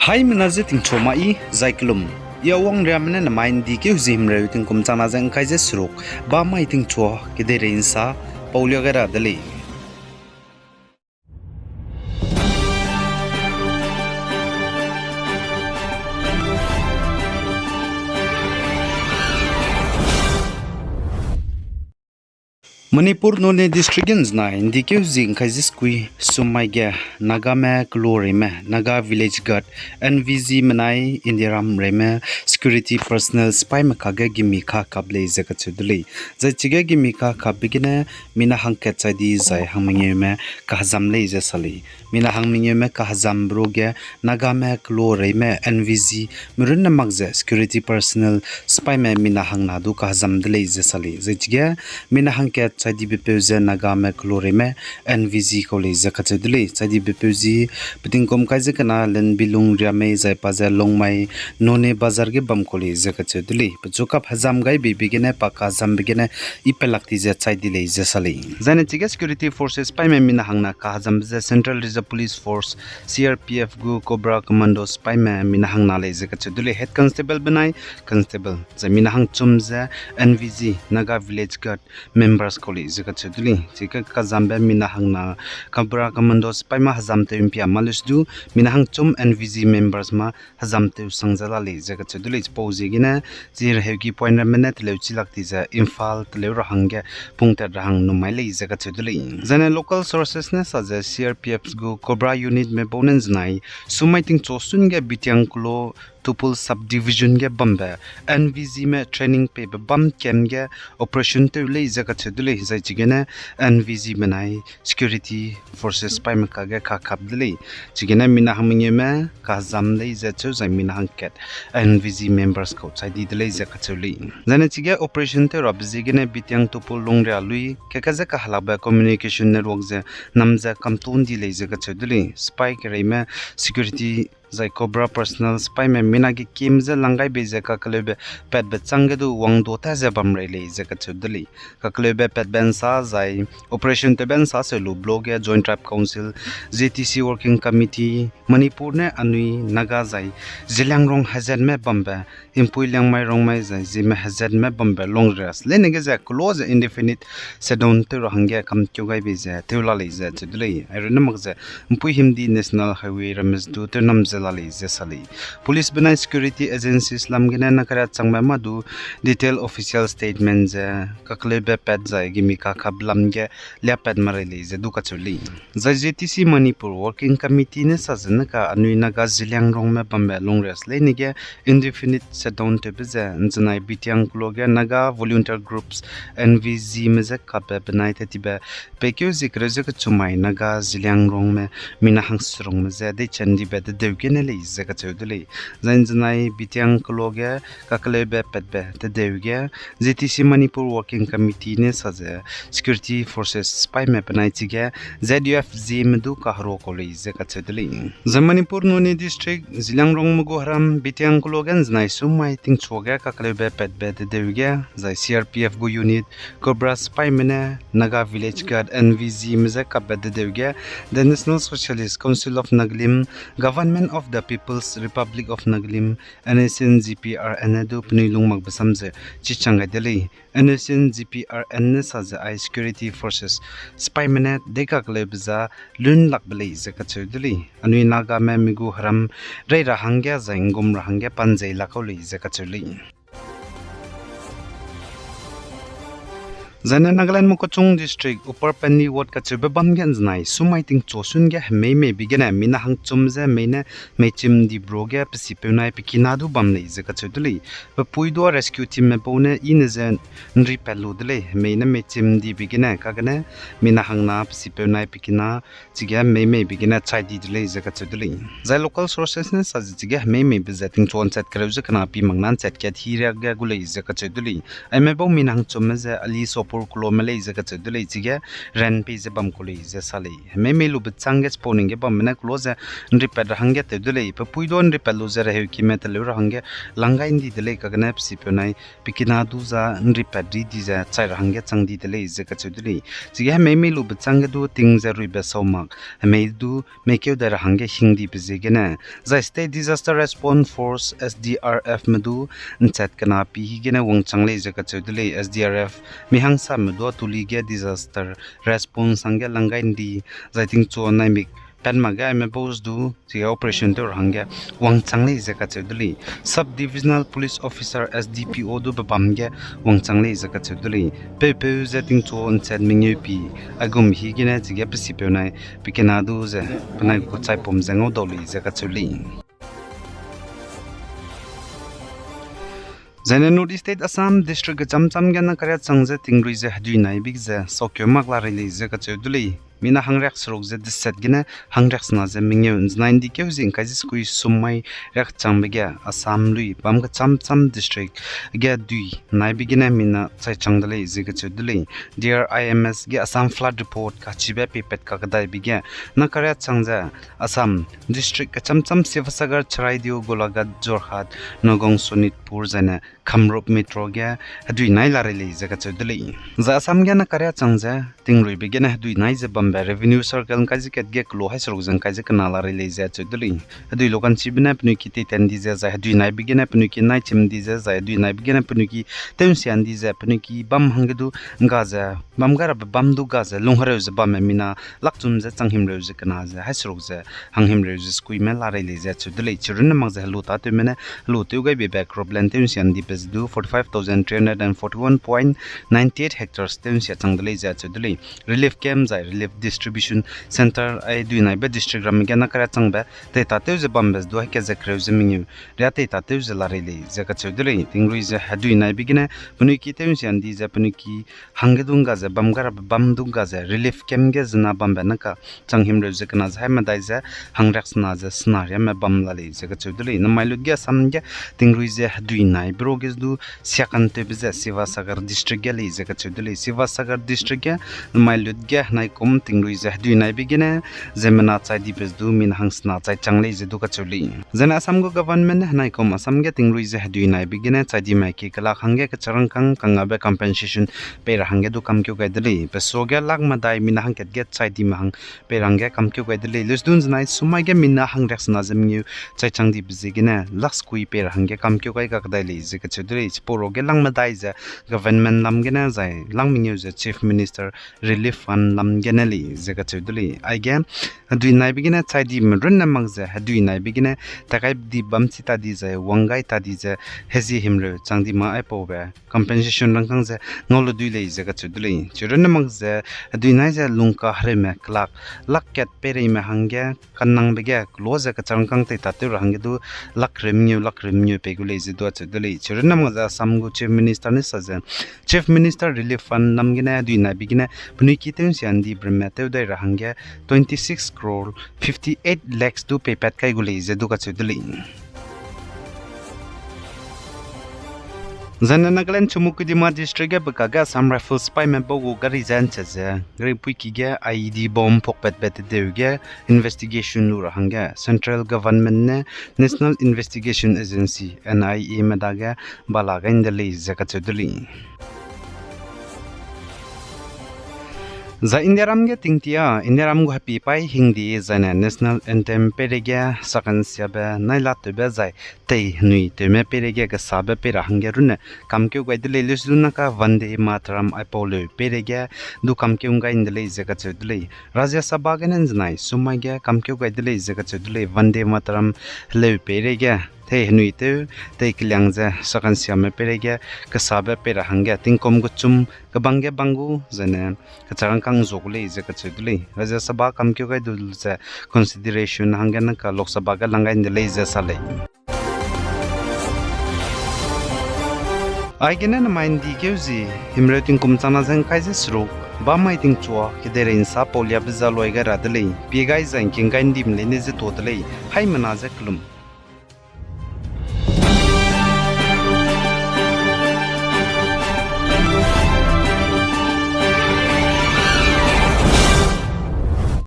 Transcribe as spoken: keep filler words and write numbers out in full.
Haimena je tingchu ma i, zai kelum. I Awang Riame ne namai ’ndi keu zie himreu tingkum changna ze ’ngkai ze seruk, ba mai tingchu kedeirei ’nsa paulia gai ra de lei. Manipur Noney District ge ’nzenai ’ndi keu zie ’ngkai ze sekui sum mai ge Nagame keloreime, Naga Village Guard, N V G menai Indiaram reime security personnel sipaime kage gimi kakap lei ze kacheu de lei. Zai chige gimi kakapbe gene mina hangkat chai di zai hangmengeume kahezam lei ze sa lei. Mina hangmengeume kahezambe ruge Nagame keloreime N V G merunne mak ze security personnel sipaime mina hangna du kahezam de lei ze sa lei. Zai chige mina hangkat chai dibepeu ze Nagame keloreime N V G kau lei ze kacheu de lei. Chai dibepeu zi petingkum kai ze kena Lenbilung Riamei zai pa ze Longmai Noney Bazar ge bam kau lei ze kacheu de lei. Pechu kap hezam gai beibe gene pa kahezambe gene i pelak di ze chai di lei ze sa lei. Zaine chige security forces sipaime mina hangna kahezambe ze Central Reserve Police Force, C R P F gu Cobra Commando sipaime mina hangna lei ze kacheu de lei. Head Constable benai Constable zai mina hangchum ze N V G, Naga Village Guard members kau lei ze kacheu de lei. Chige kahezambe mina hangna Cobra Commando sipaime hezam tew ’mpia ma leu se du, mina hangchum N V G members ma hezam tew sang ze la lei ze kacheu de lei. Chipau ziegene, chi reheuki point ramme ne teleu chilak di ze Imphal teleu ra hangge pungtat ra hang numai lei ze kacheu de lei. Zaine local sources ne sa ze C R P F gu Cobra unitme bau ne ’nzenai sum mai tingchu sun ge Bitiang Kelo Tupul subdivision ge bambe N V Gme training peibe bam camp ge operation tew lei ze kacheu de lei. Zai chigene N V Gme nai security forces sipaime kage kakap de lei. Chigene mina hangmengeume kahezam lei ze cheu zai mina hangkat N V G members kau chai di de lei ze kacheu lei. Zaine chige operation tew rabe ziegene Bitiang Tupul lungria lui keke ze kahelakbe communication network ze nam ze kamtun di lei ze kacheu de lei. Sipai kereime security zai Cobra personnel sipaime mina ge kim ze lang gai bei ze kakeleube patbe chang ge du wangdu ta ze bam rei lei ze kacheu de lei. Kakeleube patbe ’nsa zai operation tewbe ’nsa seu lu block ge Joint Tribe Council, J T C Working Committee, Manipur ne anui Naga zai Zeliangrong hezatme bambe, Impui Liangmai Rongmai zai Zeme hezatme bambe lungrias leine ge ze close indefinite shutdown tew ra hangge kamkeu gai bei ze tew la lei ze cheu de lei. Airunne mak ze Impui Himdi National Highway ramme ze du tew nam ze la lei ze sa lei. Police benai security agencies lam gene nakaria changme mâ du detail official statement ze kakeleube pat zai gimi kakap lam ge liapat ma rei lei ze du kacheu lei. Zai J T C Manipur Working Committee ne sa ze neka anui Naga Zeliangrongme bambe lungrias leine ge indefinite shutdown tewbe ze ’nzenai Bitiang Kelo ge Naga volunteer groups N V Gme je kapbe benai tetibe peikeu zie kereu ze kechumai Naga Zeliangrongme mina hangserungme je deichen dibe tedeu gene lei ze kacheu de lei. Zai ’nzenai Bitiang Kelo ge kakeleube patbe tedeu ge J T C Manipur Working Committee ne sa ze security forces sipaime benai chige Z U F Gme du kahero kau lei ze kacheu de lei. Zai Manipur Noney District Zeliangrongme gu heram Bitiang Kelo ge ’nzenai sum mai tingchu ge kakeleube patbe tedeu ge zai C R P F gu unit Cobra sipaime ne Naga Village Guard N V Gme je kapbe tedeu ge The National Socialist Council of Nagalim, Government of the People's Republic of Nagalim, N S N G P R N ne du penui lungmakbe sam ze chichang gai de lei. N S N G P R N ne sa ze ai security forces sipaime ne deikakeleube za lunlakbe lei ze kacheu de lei. Anui Nagame mi gu heram rei ra hangge zai ’nggum ra hangge panzei lakau lei ze kacheu lei. Zaine Nagaland Mokokchung District, Upper Peni Ward kacheube bam ge ’nzenai sum mai tingchu sun ge hemei meibe gene mina hangchum ze mei ne meichim di bro ge pesipeu nai pekina du bam lei ze kacheu de lei. Pepui dua rescue teamme bau ne i ne ze ’nri pat lu de lei, hemei ne meichim dibe gene kagene mina hangna pesipeu nai pekina chige hemei meibe gene chai di de lei ze kacheu de lei. Zai local sources ne sa ze chige hemei meibe ze tingchu ’nchat kereu ze kena pi mak na ’nchat kat hiriak ge gu lei ze kacheu de lei. Aime bau mina hangchumme ze ali sopo Kulome lei ze kacheu de lei, chige ran pei ze bam ku lei ze sa lei. Hemei mei lube chângge chipau ning ge bamme ne kulo ze ’nripat ra hangge tew de lei, pe pui du ’nripat lu ze reheukime teleu ra hangge lang gai ’ndi de lei, kagene pe sipeu nai pe kina du za ’nripat ri di ze chai ra hangge chang di de lei ze kacheu de lei. Chige hemei mei lube chângge du ting ze ruibe sau mak, hemei du meikeu dai ra hangge hing dibe ziegene, zai State Disaster Response Force, S D R F me du ’nchat kena pi hi gene wangchang lei ze kacheu de lei. S D R F mihangsame du atulie ge disaster response hangge lang gai ’ndi, zai tingchu naimik pat mak ge aime bus du chige operation tew ra hangge wangchang lei ze kacheu de lei. Sub Divisional Police Officer, S D P O du pe bam ge wangchang lei ze kacheu de lei. Peupeu ze tingchu ’nchat mengeu pi, aigum hi gene chige pe sipeu nai pe kena du ze penai gu chaipum ze ngau dau lei ze kacheu lei. Zaine North East State Assam district kecham cham ge nakaria chang ze tingrui ze hedui nai bik ze saukeu mak la rei lei ze kacheu de lei. Mina hangriak seruk ze deset gene hangriak sena ze mengeu ’nzenai ’ndi keu zi ’ngkai ze sekui sum mai riak changbe ge Assam lui bam kecham cham district ge dui naibe gene mina chai chang de lei ze kacheu de lei. D R I M S ge Assam Flood Report kachibe peipat kakedaibe ge nakaria chang ze Assam district kecham cham Sivasagar, Charaideo, Golaghat, Jorhat, Nagaon, Sonitpur zaine Kamrup Metro ge hedui nai la rei lei ze kacheu de lei. Zai Assam ge nakaria chang ze tingruibe gene hedui nai ze bambe Revenue Circle ’ngkai ze kat ge kelo hai seruk ze ’ngkai ze kena la rei lei ze acheu de lei. Hedui lukanchibe ne penui ki teiten di ze zai hedui naibe gene penui ki nai chim di ze zai hedui naibe gene penui ki tew'nsia ’ndi ze penui ki bam hangge du ’ngga ze bam gai rabe bam du ga ze lunghereu ze bamme mina lakchum ze chang himreu ze kena ze hai seruk ze hang himreu ze sekuime la rei lei ze acheu de lei. Chirunne mak ze helu tâtewme ne helu tew gaibe be cropland tew'nsia ’ndibe ze du forty-five thousand three hundred and forty-one point nine eight hectares tew'nsia chang de lei ze acheu de lei. Relief camp zai relief distribution centre ai hedui naibe district ramme ge nakaria changbe tei tâtew ze bambe ze du hai kat ze kereu ze mengeu ria tei tâtew ze la rei lei ze kacheu de lei. Tingrui ze hedui naibe gene penui ki tew'nsia ’ndi ze penui ki hangge du ’ngga ze bam gai rabe bam du ’ngga ze relief camp ge zena bambe naka chang himreu ze kena ze hai medai ze hangriak sena ze sena riame bam la lei ze kacheu de lei. Namai lut ge Assam ge tingrui ze hedui naibe ro ge du siakantewbe ze Sivasagar district ge lei ze kacheu de lei. Sivasagar district ge namai lut ge henaikum tingrui ze hedui naibe gene ziemmena chai dibe ze du mina hangsena chai chang lei ze du kacheu lei. Zaine Assam gu government ne henaikum Assam ge tingrui ze hedui naibe gene chai dime ki kelak hangge kecharangkâng kangabe compensation pei ra hangge du kamkeu gai de lei. Pe suage lak medai mina hangkat ge chai dime hang pei ra hangge kamkeu gai de lei. Leusdun zenai sumai ge mina hangriak sena ze mengeu chai chang dibe ziegene lak sekui pei ra hangge kamkeu gai kakdai lei ze kacheu de lei. Chipau ruage lang medai ze government lam gene zai lang mengeu ze Chief Minister Relief Fund lam gene lei ze kacheu de lei. Aige hedui naibe gene chai dime runne mak ze hedui naibe gene takai di bam chi ta di zai wanggai ta di ze hezie himreu chang di ma aipaube compensation rangkâng ze ngau lu dui lei ze kacheu de lei. Chirunne mak ze hedui nai ze lungka hereume kelak lak kat peireime hangge kanangbe ge kelo ze kecharangkâng tei tâtew ra hangge du lak reu mengeu lak reu mengeu pei gu lei ze du acheu de lei. Chirunne mak ze Assam gu Chief Minister ne sa ze Chief Minister Relief Fund lam gene hedui naibe gene penui ki tew'nsia ’ndi breme tew dai ra hangge twenty-six crore fifty-eight lakhs du peipat kai gu lei ze du kacheu de lei. Zaine Nagaland Chumoukedima district ge bekage Assam Rifles sipaime bau gu gari ze ’nchat ze gari puiki ge I E D bomb phokpatbe tedeu ge investigation lu ra hangge Central Government ne National Investigation Agency, N I A me dage bala gai ’nde lei ze kacheu de lei. Zai Indiaram ge tingtia, Indiaram gu hepiepaî hingdi zaine National Anthem peireige sakansiabe nai latewbe zai tei henui tewme peireige kesabe pei ra hangge runne kamkeu gai de lei. Leusdun naka Vande Mataram aipau leu peireige du kamkeu ’nggai ’nde lei ze kacheu de lei. Rajya Sabha gene ’nzenai sumai ge kamkeu gai de lei ze kacheu de lei. Vande Mataram heleu peireige tei henui tew, tei keliang ze sakansiame peireige kesabe pei ra hangge tingkum kechum kebang ge bang gu zaine kecharangkâng zu gu lei ze kacheu de lei. Rajya Sabha kamkeu gai du ze consideration hangge naka Lok Sabha ge lang gai ’nde lei ze sa lei. Aigene nemai ’ndi keu zi, himreu tingkum changna ze ’ngkai ze seruk, bamai tingchua kedeirei ’nsa pauliabe za luai gai ra de lei, pie gai zai ’ngking gai ’ndim leine ze tuâ de lei, haimena ze kelum.